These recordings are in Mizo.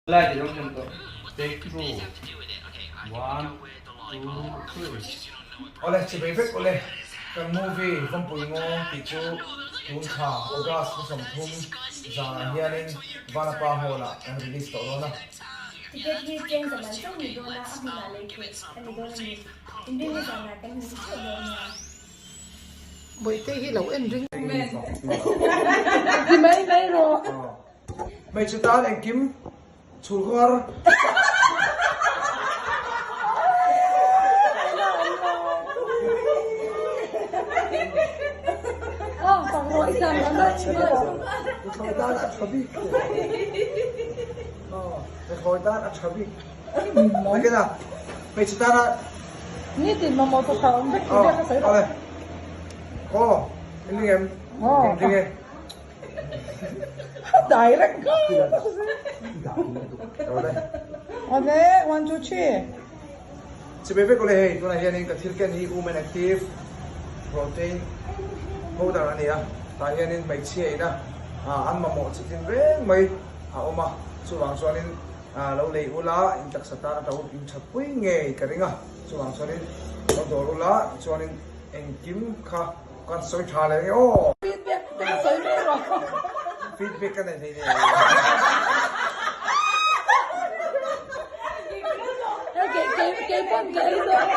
Light i lo hnem tawh. Take two. One, two, three. Awle, chibei vek awle. Kan movie Vampui Ngaw tih chu tun thla August ni 30 zanah hianin Vanapa Hall ah kan release tawh dawn a. Ticket hi cheng zaman chauh ni dawn a, a hmunah lei theih a ni dawn a ni. Inrinni zanah kan hmu theuh dawn nia. Bawihte hi lo en ring. Ti mai mai rawh. Hmeichhe tan engkim chhulkhawr. Pathlawi tan a tha bik. Pathlawi tan a tha bik. Nakina hmeichhe tana. Nitin mamawh chu tha awm vek tih vel ka sawi rawh. Aw, in ring em? In ring e. Direct Awle, one two three. Chibai vek awle hei tunah hianin ka thil ken hi Women Active Protein Powder a ni a, tah hianin hmeichhia ina an mamawh chitin reng mai a awm a, chuvang chuanin lo lei ula in taksa tan a to in that pui ngei ka ring a, chuvang chuanin lo dawr ula tichuanin engkim kha Kan sawi tha leh nge aw. Feedback te ka sawi mai rawh. Feedback ka nei thei nen. Hei kei kei kei pawn ka ei dawn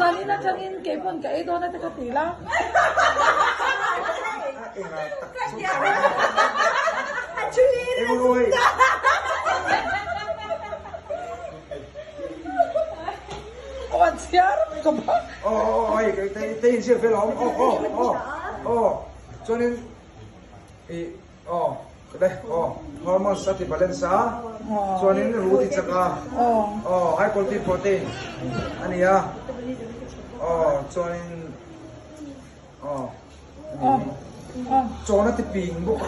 zanin atangin kei pawn ka ei dawn a te ka ti la. Engah tak chu. Eng oi. Aw an chhiar ka ba. Aw aw aw hei kei te te in ziak vel a awm aw aw aw aw chuanin ih aw ka de aw hormones a ti balance a chuanin ru ti chak a aw high quality protein a ni a aw chuanin aw chawn a ti ping bawk.